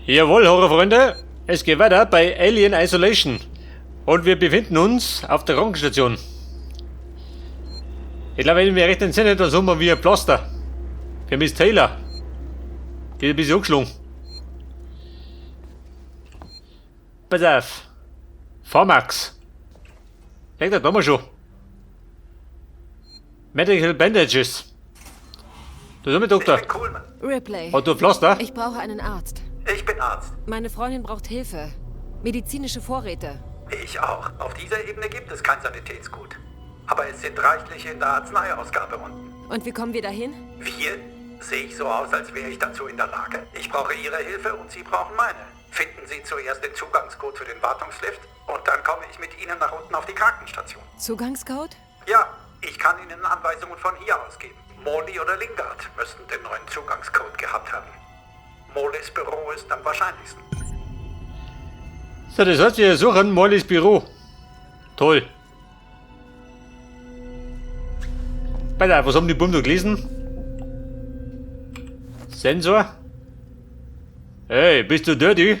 Jawohl, Horrorfreunde, es geht weiter bei Alien Isolation. Und wir befinden uns auf der Krankenstation. Ich glaube, wenn ich mich recht entsinne, dann suchen wir ein Pflaster. Für Miss Taylor. Die ist ein bisschen angeschlagen. Pass auf. Pharmax. Denkt das haben wir schon. Medical Bandages. Da sind wir, Doktor. Ich bin Coleman. Ripley. Hat du ein Pflaster? Ich brauche einen Arzt. Ich bin Arzt. Meine Freundin braucht Hilfe. Medizinische Vorräte. Ich auch. Auf dieser Ebene gibt es kein Sanitätsgut. Aber es sind reichlich in der Arzneiausgabe unten. Und wie kommen wir dahin? Wir? Sehe ich so aus, als wäre ich dazu in der Lage? Ich brauche Ihre Hilfe und Sie brauchen meine. Finden Sie zuerst den Zugangscode für den Wartungslift und dann komme ich mit Ihnen nach unten auf die Krankenstation. Zugangscode? Ja, ich kann Ihnen Anweisungen von hier aus geben. Morley oder Lingard müssten den neuen Zugangscode gehabt haben. Morleys Büro ist am wahrscheinlichsten. So, das heißt, wir suchen Morleys Büro. Toll. Pass auf, was haben die Buben da gelesen? Sensor? Hey, bist du dirty?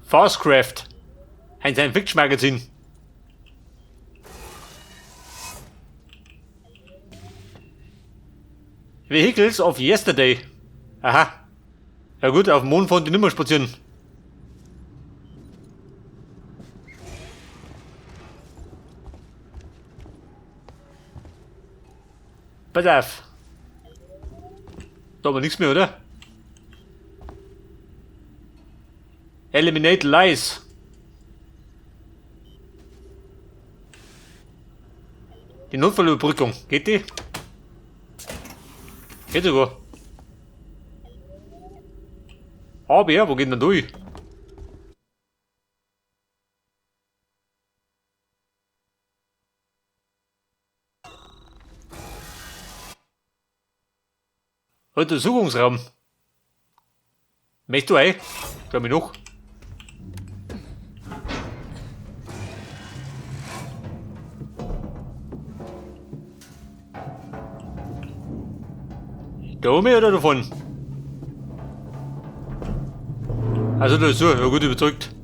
Fastcraft. Ein Science-Fiction-Magazin. Vehicles of Yesterday. Aha. Ja gut, auf dem Mond fahren die nimmer spazieren. Pass auf. Da haben wir nichts mehr, oder? Eliminate Lies. Die Notfallüberbrückung, geht die? Geht sogar. Aber, wo geht denn durch? Untersuchungsraum. Möchtest du ein? Schau mich noch. Da oben oder davon? Also da ist so, ja gut überzeugt.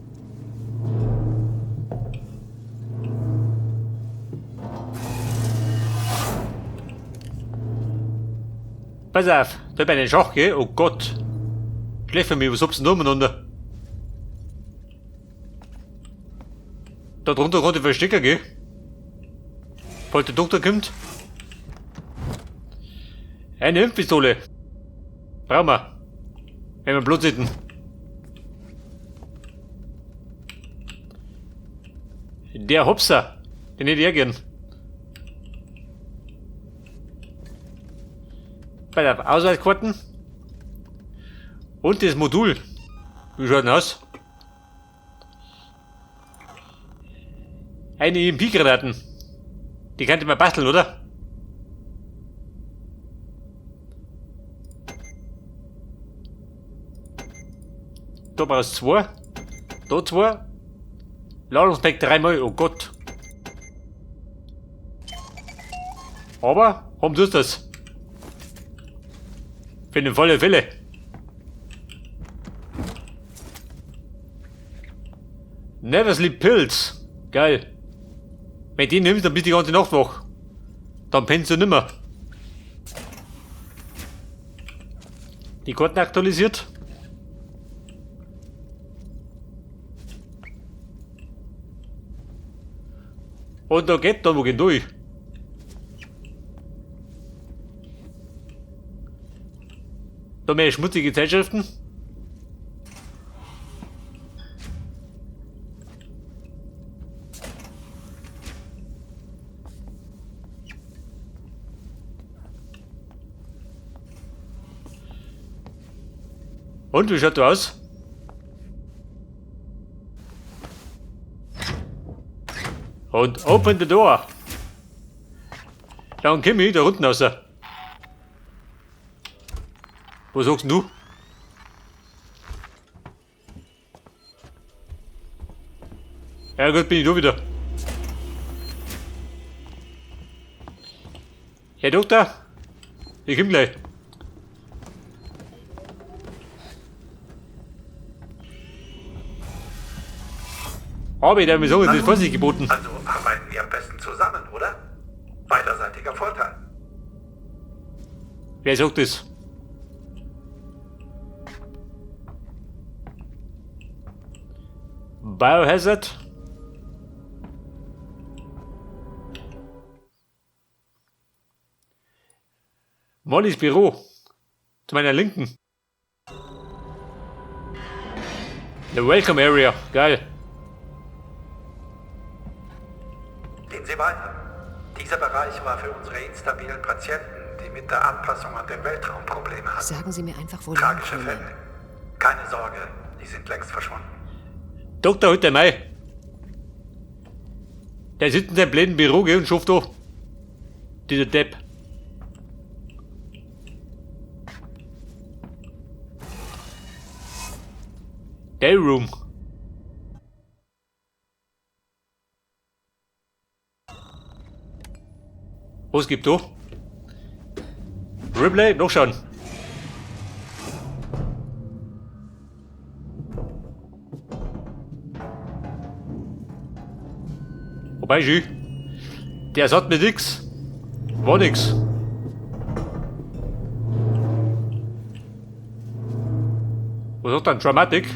Pass auf, da hab ich einen Schach, gell? Oh Gott. Schlecht für mich, was hab's denn da umeinander? Da drunter kann ich verstecken, gell? Falls der Doktor kommt. Eine Impfpistole. Brauchen wir. Wenn wir Blut sitten. Der Hopser. Den hätte ich gern. Bei der Ausweiskarten. Und das Modul. Wie schaut denn aus? Eine E M P-Granaten. Die könnte man basteln, oder? Da brauchst du 2. Da 2. Ladungspack 3-mal. Oh Gott. Aber, warum tust du das? Für den Fall der Fälle. Never Sleep Pills. Geil. Wenn du die nimmst, dann bist du die ganze Nacht wach. Dann pennst du nimmer. Die Karten aktualisiert. Und da geht dann, wo geht durch? Da mehr schmutzige Zeitschriften. Und wie schaut du aus? Und open the door. Dann komm ich da unten raus. Was sagst denn du? Ja gut, bin ich da wieder. Herr Doktor, ich komm gleich. Aber ich darf mir sagen, das ist Vorsicht geboten. Also arbeiten wir am besten zusammen, oder? Beiderseitiger Vorteil. Wer sagt das? Biohazard? Mollys Büro. Zu meiner Linken. The Welcome Area. Geil. Gehen Sie weiter. Dieser Bereich war für unsere instabilen Patienten, die mit der Anpassung an den Weltraum Probleme hatten. Sagen Sie mir einfach, wo lang, Tragische Kuhlmann. Fälle. Keine Sorge, die sind längst verschwunden. Dr. Hütter Mai. Der sitzt in seinem blöden Büro, gell, und schafft da. Dieser Depp. Day Room. Was gibt da? Ripley, nachschauen. Wobei, Jü, der sagt mir nix. War nix. Was sagt dann? Dramatic?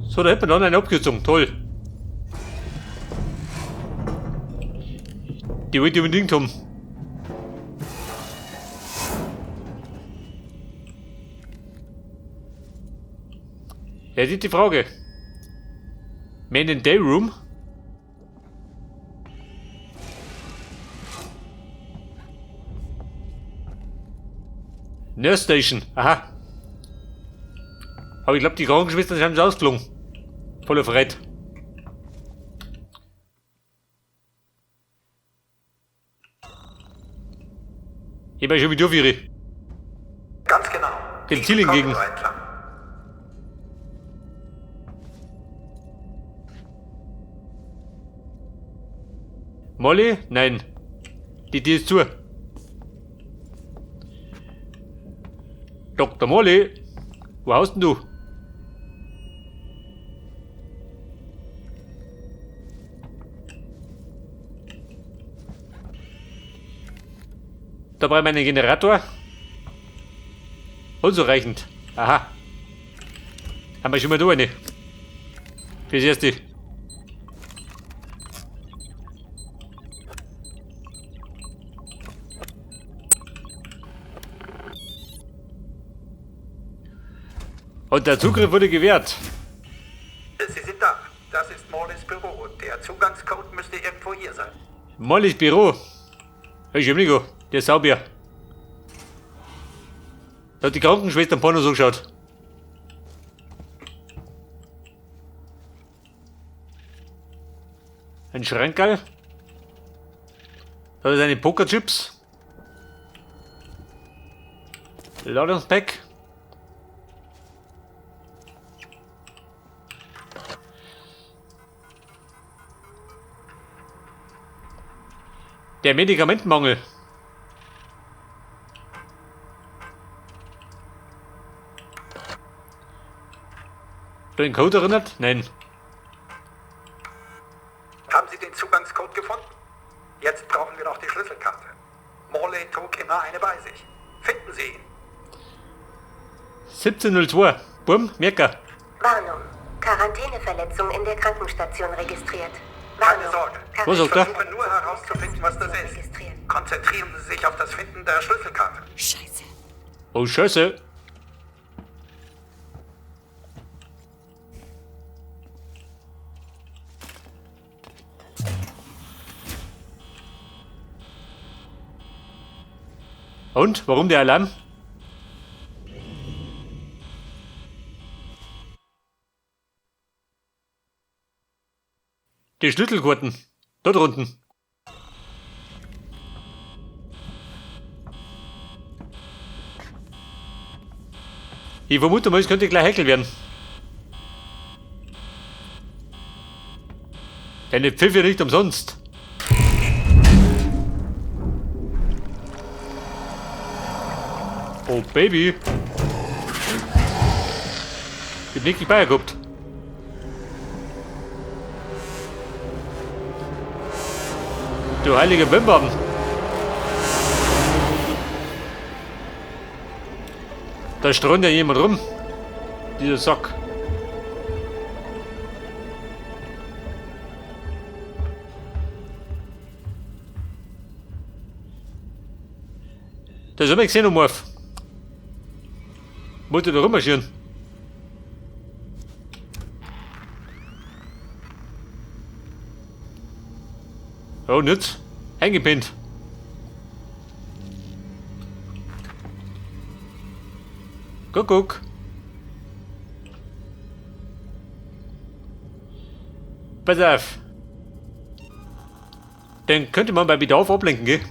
So, da hätten wir dann eine Abkürzung. Toll. Die wollte ich unbedingt haben. Ja, das ist die Frage. Man in Day Room? Nurse Station, aha. Aber ich glaub, die Krankenschwestern sind schon ausgeflogen. Voller Fred. Ich bin schon mit durchführe. Ganz genau. Dem Ziel entgegen. Korridor entlang. Molly? Nein. Die Tür ist zu. Dr. Molly? Wo haust denn du? Da brauche ich meinen Generator. Unzureichend. Aha. Haben wir schon mal da eine. Fürs Erste. Und der Zugriff wurde gewährt. Sie sind da. Das ist Mollys Büro. Der Zugangscode müsste irgendwo hier sein. Mollys Büro. Hey, Schimnigo, der Saubier. Da hat die Krankenschwester Pornos angeschaut. Ein Schrankerl. Da hat er seine Pokerchips. Ladungspack. Der Medikamentenmangel. Du den Code erinnert? Nein. Haben Sie den Zugangscode gefunden? Jetzt brauchen wir noch die Schlüsselkarte. Morley trug immer eine bei sich. Finden Sie ihn. 17:02. Bumm, Merker. Warnung. Quarantäneverletzung in der Krankenstation registriert. Keine Warnung. Sorge. Was Ich sagt er? versuche nur herauszufinden, was das ist. Registriert. Konzentrieren Sie sich auf das Finden der Schlüsselkarte. Scheiße. Oh, Scheiße. Und? Warum der Alarm? Die Schlüsselkarten. Dort unten. Ich vermute mal, es könnte gleich heikel werden. Deine Pfiffe nicht umsonst. Oh Baby. Ich hab wirklich bei gehabt. Du heilige Wimpern. Da strömt ja jemand rum. Dieser Sack. Da ist immer Xenomorph. Wollte da rummarschieren. Oh, nütz. Eingepinnt. Kuckuck. Pass auf. Den könnte man bei Bedarf ablenken, gell?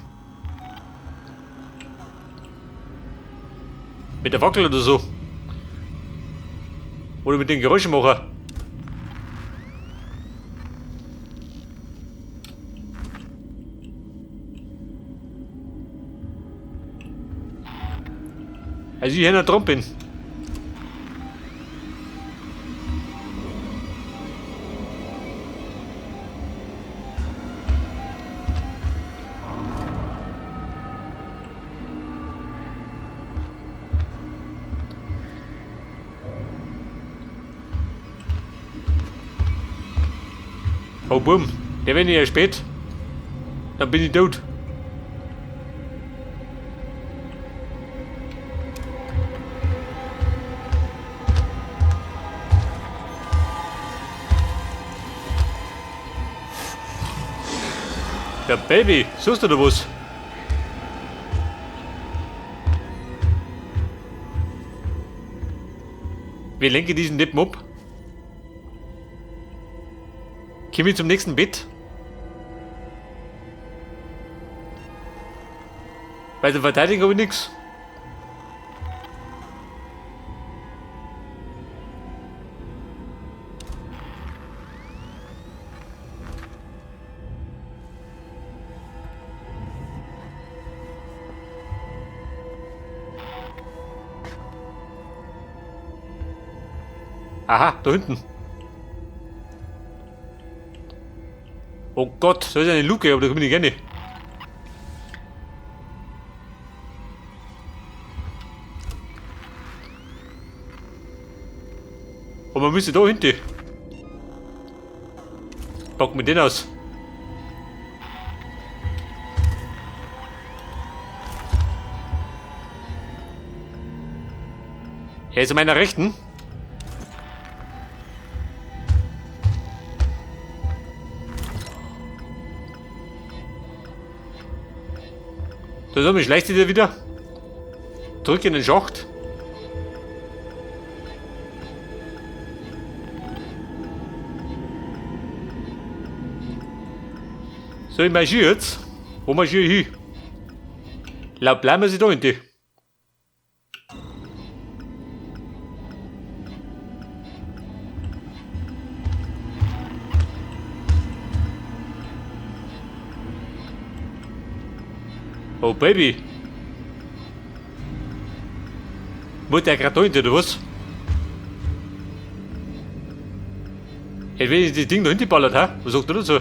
Mit der Wackel oder so. Oder mit den Geräuschemacher. Also ich höre Trompen. Oh bumm, der bin ich ja spät. Dann bin ich tot. Ja, Baby, suchst du da was? Wir lenken diesen Deppen ab. Kommen wir zum nächsten Bett? Bei der Verteidigung habe ich nix. Aha, da hinten. Oh Gott, da ist eine Luke, aber da komme ich nicht rein. Und man müsste da hinten. Packen wir den aus. Er ist an meiner Rechten. Da so, mich schleicht sich wieder. Zurück in den Schacht. So, ich marschiere jetzt. Wo marschiere ich hin? Laut bleiben wir da hinten. Oh Baby. Muss der gerade da hinten, oder was? Hey, wenn ich das Ding da hinten ballert, hä? Was sagt du dazu?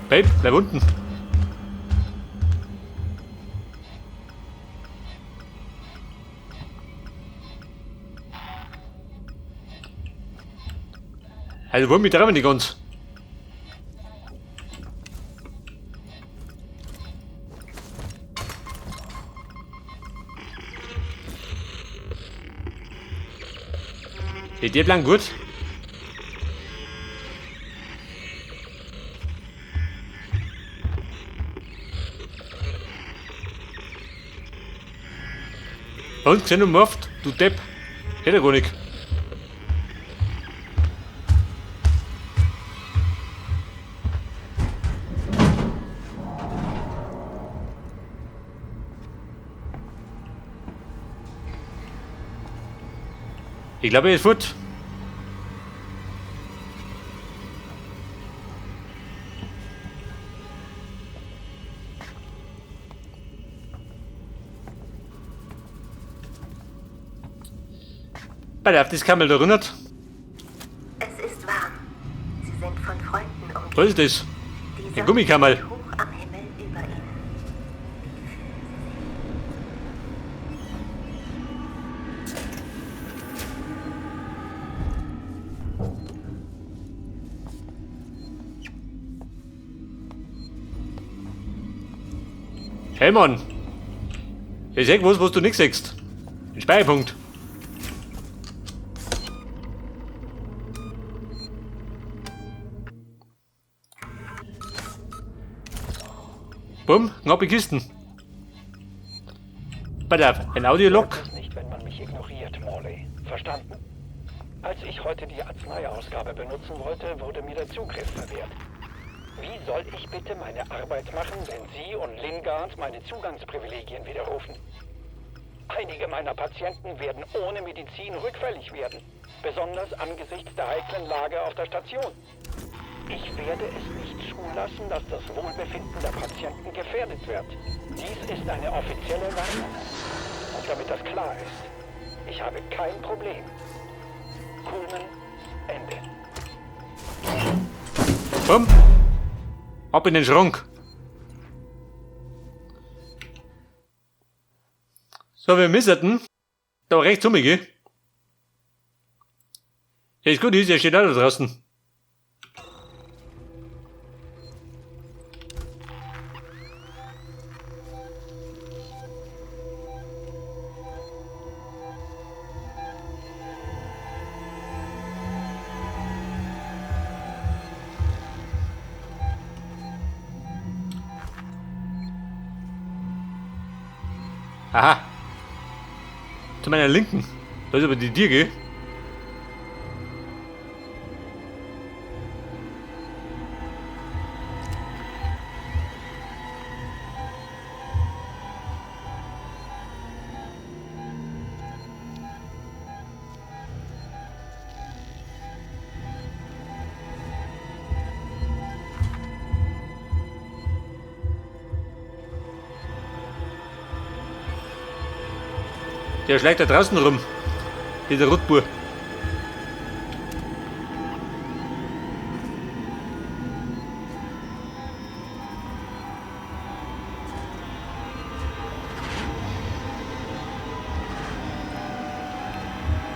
Babe, bleib unten. Also wollen wir treffen nicht ganz. Die bleiben gut. Und Xenomorph, du Depp. Hätte gar nicht. Ich glaube, er ist fort. Bei der das Kamel da erinnert. Es ist warm. Sie sind von Freunden umgeben. Was ist das? Die Ein Sonne Gummikammerl. steht hoch am Himmel über Ihnen. Hey Mann! Ich sag was, was du nicht siehst. Ein Speicherpunkt. Bumm, knappe Kisten. Pass auf, ein Audiolog. Ich mag es nicht, wenn man mich ignoriert, Morley. Verstanden? Als ich heute die Arzneiausgabe benutzen wollte, wurde mir der Zugriff verwehrt. Wie soll ich bitte meine Arbeit machen, wenn Sie und Lingard meine Zugangsprivilegien widerrufen? Einige meiner Patienten werden ohne Medizin rückfällig werden, besonders angesichts der heiklen Lage auf der Station. Ich werde es nicht zulassen, dass das Wohlbefinden der Patienten gefährdet wird. Dies ist eine offizielle Warnung. Und damit das klar ist, ich habe kein Problem. Kuhlmann, Ende. Bumm. Ab in den Schrank. So, wir müssen da rechts um, gell? Ja, ist gut, ist, er steht auch da draußen. Aha. Zu meiner Linken. Da ist aber die Tür, gell? Der schleicht da draußen rum. Dieser Rotbur.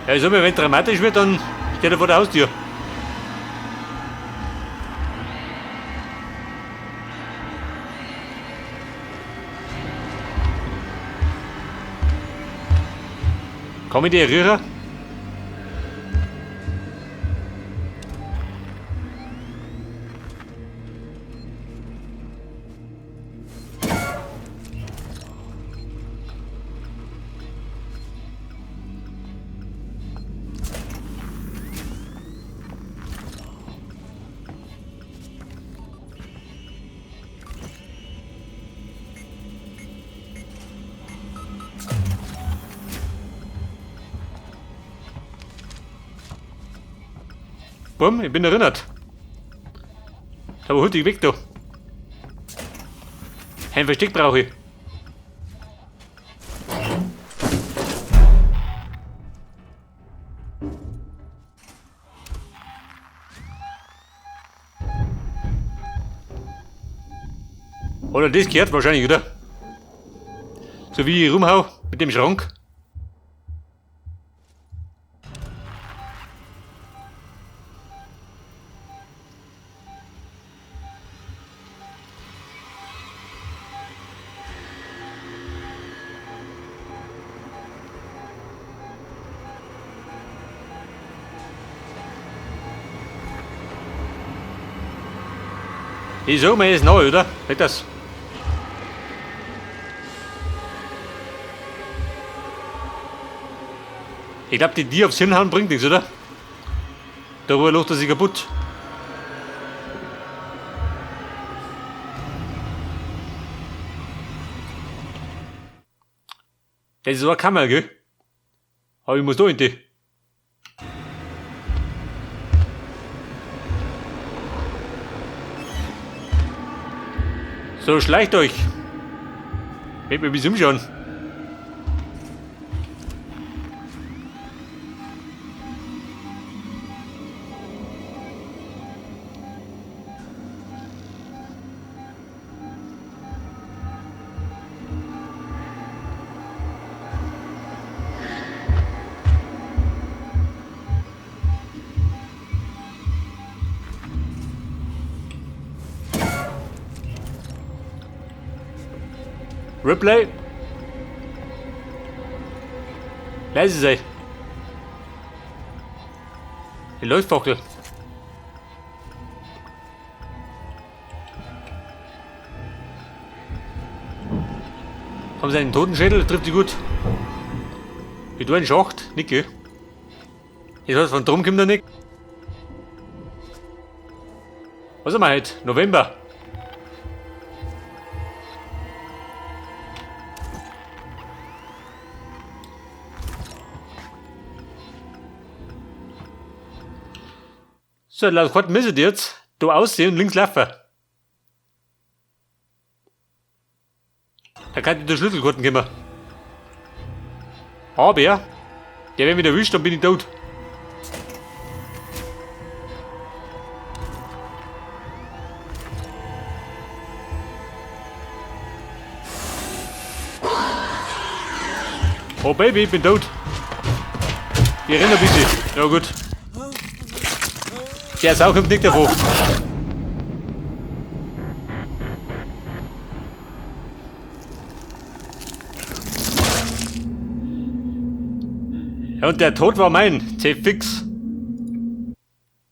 Ja, ich sag mal, wenn es dramatisch wird, dann steht er vor der Haustür. Komm ich dir rühren? Bumm, ich bin erinnert. Aber hol dich weg da. Ein Versteck brauche ich. Oder das gehört wahrscheinlich, oder? So wie ich rumhau mit dem Schrank. Ich sag mal, ist neu, oder? Nicht das? Ich glaub, die Tier aufs Hinhauen bringt nichts, oder? Darüber lacht er sich kaputt. Das ist so eine Kammer, gell? Aber ich muss da hin, die. So, schleicht euch. Mit mir ein bisschen umschauen. Ripley? Leise sei. Die Leuchtfackel. Haben sie einen Totenschädel? Trifft sie gut. Wie du einen Schacht? Nicke. Ich weiß, von drum kommt er nicht. Was haben wir heute? November. So, laut Karten müssen die jetzt da aussehen und links laufen. Da kann ich die Schlüsselkarten kommen. Aber, der wenn mich erwischt, dann bin ich tot. Oh Baby, ich bin tot. Ich renne ein bisschen. Ja gut. Der Sau kommt nicht davon. Ja, und der Tod war mein. C fix.